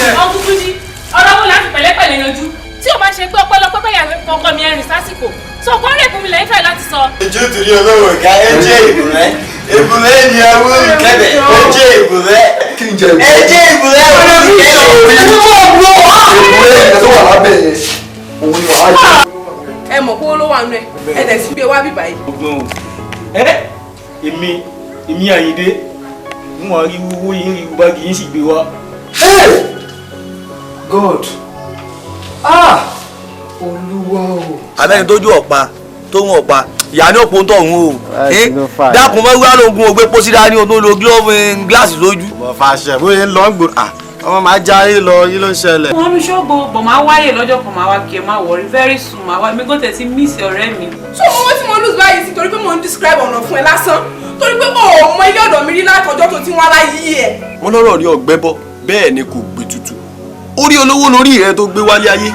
Yẹn. Ọkùn Túnjí, ọ̀rọ̀ wo láti pẹ̀lẹ́pẹ̀lẹ́ yanjú tí o bá ṣe pé ọpẹ́lọpẹ́ pẹ́ yàrá ọkọ mi ẹ̀rìn sásìkò tó kọ́ rẹ̀ fún mi lẹ́yìn fẹ́ láti sọ. Ojú torí olówó ká ẹjẹ ìbùrẹ́ ìbùrẹ́ ni àwọn olùkẹ́bẹ̀ ẹjẹ ìbùrẹ́ Kí n jẹ ìbùrẹ́? Ẹjẹ ìbùrẹ́ olùkẹ́bẹ̀. Ìbùrẹ́ yẹn tó wà lábẹ́ yẹn, òun ni wàá jẹ. Ẹ mọ̀ kó ló wà nù ẹ, ẹ dẹ̀ sí gbé wá bíbá yìí. Ọgbọ́n o, ẹ èmi Àyìndé ń wà rí owó yín, rí báàgì yín sì gbé wá. Hey! God! Ah! Olúwa o! Abẹ́ni tójú ọ̀pá tó ń ọ̀pá ìyá ní òpó ń tọ̀hún o. Dákun, mọ́ wíwá lóògùn ògbé pósí dání o tó lo gíláàsì lójú. Mo fàṣẹ bóyá ń lọ ń gbòòrò ọmọ máa já yín lọ, yín ló ń ṣẹlẹ̀. Wọ́n ní ṣọ́ọ̀bù bọ̀, máa wáyè lọ́jọ́ kan, máa wá kí ẹ, má worry, very soon máa wá. Mi kò tẹ̀ sí miss ọ̀rẹ́ mi. So owó tí mo lose báyìí sí torí pé mo ń describe ọ̀nà fún ẹ lásán, torí pé o ò mọ ilé ọ̀dọ̀ mi rí látọjọ́ tó ti wá láyé ẹ̀. Wọ́n lọ́rọ̀ rí ọ̀gbẹ́ bọ́, bẹ́ẹ̀ ni kò gbé tutù. Orí olówó lórí rẹ tó gbé wálé ayé.